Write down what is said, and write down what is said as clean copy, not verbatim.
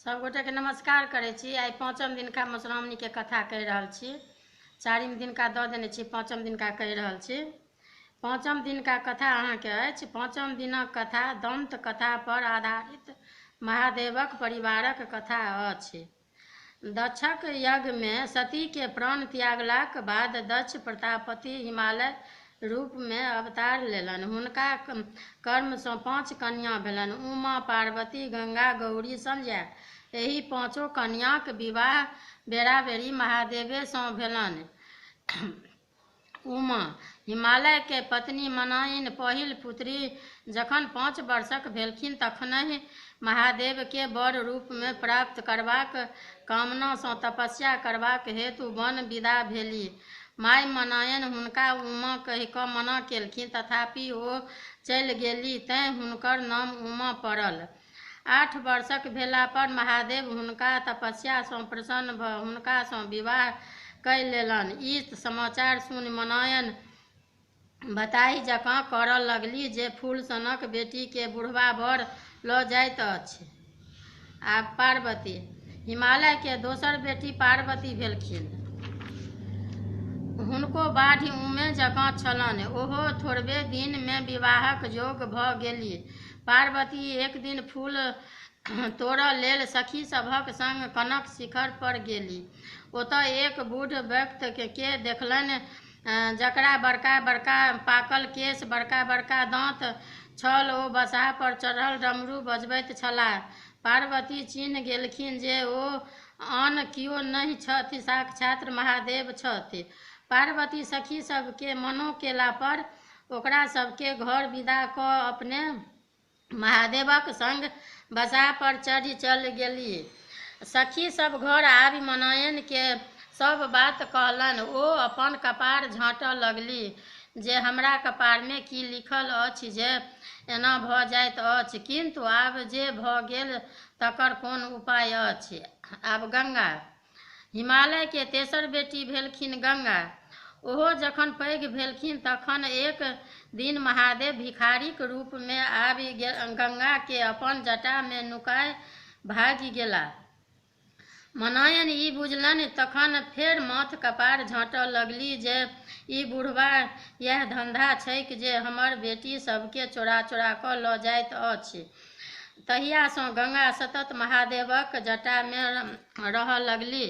सब गोटेके नमस्कार करै छी। आइ पाँचम दिनका मधुश्रावणीके कथा कहि रहल छी। चारिम दिनका दऽ देने छी, पाँचम दिनका कहि रहल छी। पाँचम दिनका कथा अहाँके अछि। पाँचम दिनक कथा दन्त कथा पर आधारित महादेवक परिवारक कथा अछि। दक्षक यज्ञमे सतीके प्राण त्यागलाक बाद दक्ष प्रतापति हिमालय रूपमे अवतार लेलनि। हुनका कर्मसँ 5 कन्या भेलनि: उमा, पार्वती, गंगा, गौरी, संध्या। एहि पाँचो कन्याक विवाह बेराबेरी महादेवेसँ भेलनि। उमा हिमालय के पत्नी मनाइन पहिल पुत्री जखन 5 वर्षक भेलखिन तखनहि महादेव के वर रूप मे प्राप्त करबाक कामना सँ तपस्या करबाक हेतु वन विदा भेली। माय मनाइन हुनका उमा कहि कऽ मना केलखिन, तथापि ओ चलि गेली, तें हुनकर नाम उमा पड़ल। 8 वर्षक भेला पर महादेव हुनका तपस्या सँ प्रसन्न भऽ हुनका सँ विवाह कय लेलनि। ई समाचार सुनि मनाइन बताहि जकाँ करऽ लगली जे फूल सनक बेटी के बुढ़बा वर लऽ जाइत अछि। आब पार्वती हिमालय के दोसर बेटी पार्वती भेलखिन। हुनको बाढ़ि उमे जकाँ छलनि। ओहो थोड़बे दिन मे विवाहक योग्य भऽ गेली। पार्वती एक दिन फूल तोड़ऽ लेल सखी सभक संग कनक शिखर पर गेली। ओतऽ एक बूढ़ व्यक्ति के देखलनि, जकरा बड़का बड़का पाकल केश, बड़का बड़का दाँत छल। ओ बसहा पर चढ़ल डमरू बजबैत छलाह। पार्वती चिन्ह गेलखिन जे ओ आन कियो नहि छथि, साक्षात महादेव छथि। पार्वती सखी सबके मनो केला पर ओकरा सबके घर विदा कऽ अपने महादेवक संग बसहा पर चढ़ि चल गेली। सखी सब घर आबि मनाइन के सब बात कहलनि। ओ अपन कपार झाँटऽ लगली जे हमरा कपार मे की लिखल अछि जे एना भऽ जाइत अछि, किन्तु आब जे भऽ गेल तकर कोन उपाय अछि। आब गंगा हिमालय के तेसर बेटी भेलखिन गंगा। ओहो जखन पैघ भेलखिन तखन एक दिन महादेव भिखारीक रूप मे आबि गंगा के अपन जटा मे नुकाय भागि गेला। मनाइन ई बुझलनि तखन फेर माथ कपार झाँटऽ लगली जे ई बुढ़बा यैह धंधा छैक जे हमर बेटी सबके चोरा चोरा कऽ लऽ जाइत अछि। तहिया सँ गंगा सतत महादेवक जटा मे रहऽ लगली।